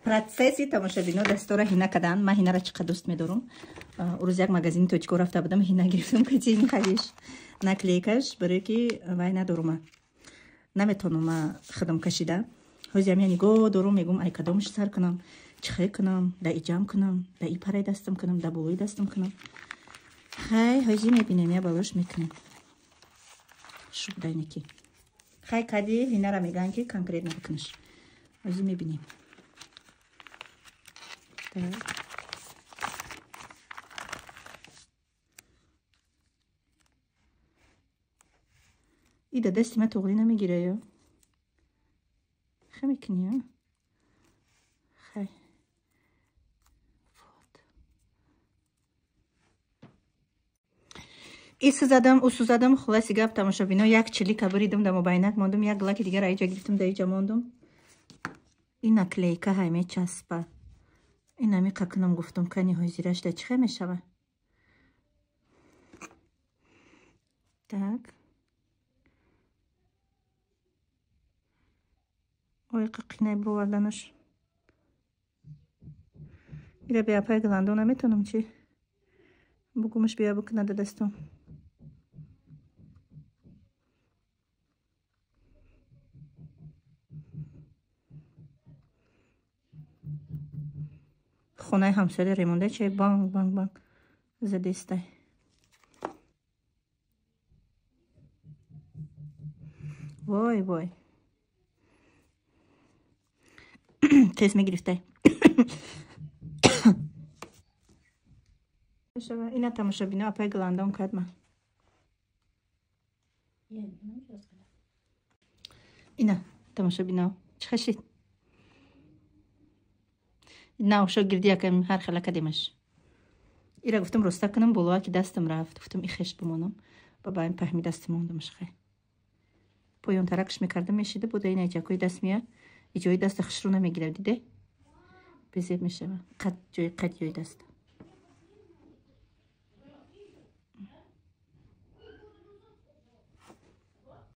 Процесси тамошобино дастора ҳина кадан. Ман ҳинара чӣ қадр дӯст медорам. Рӯз як магазини тоҷико рафта будам, ҳина гирифтам, кати халиш наклейкаш, барое ки вай надорума. Наметонам худам кашида. Ҳозир я нигоҳ дорум, мегум ай кадомаш сар кунам, чӣ хел кунам, да и ҷамъ кунам, да и параи дастам кунам, да болои дастам кунам. Хай, ҳозир мебинем, я балош мекунем. Шуб дайнеки. Хай кади ҳинара мегӯянд ки конкретно бикунаш. Ҳозир мебинем. Так. И да дасти ма туғри намегира ё? Хай мекунӣ, а? Хай. Вот. И сузадам, у сузадам, хулоси гап тамошобино, як чилика буридам, да мобайнак мондум, як глаки дигар аиҷа гирифтам, да иҷа мондум. Ин наклейка ҳай мечаспа. Ин ами қакунам гуфтум, кани ҳозираш да чӣ хел мешава? Так. Ой, қақинай бироварданаш. Ира беапай гландон наметонам чи? Бугумаш бия бикунад да дастом. Хонаи ҳамсояда ремонда чай банг банг банг задестай. Вой вой. Тез мегирифтай. Ина тамошобино апай гландон кард ман. Ина тамошобино чӣ хашид? На ошо гирди якам ҳар хела кадимаш. Ира гуфтам роста кунам, болоа ки дастам рафт. Гуфтам и хеш бимонам. Ба ин паҳми дастам мондамаш хай. Поён таракш мекардам мешида буда ина ҷакои даст мия. Иҷои даста хушрӯ намегирад, диде? Безеб мешава. Қад ҷои қад ҷои даст.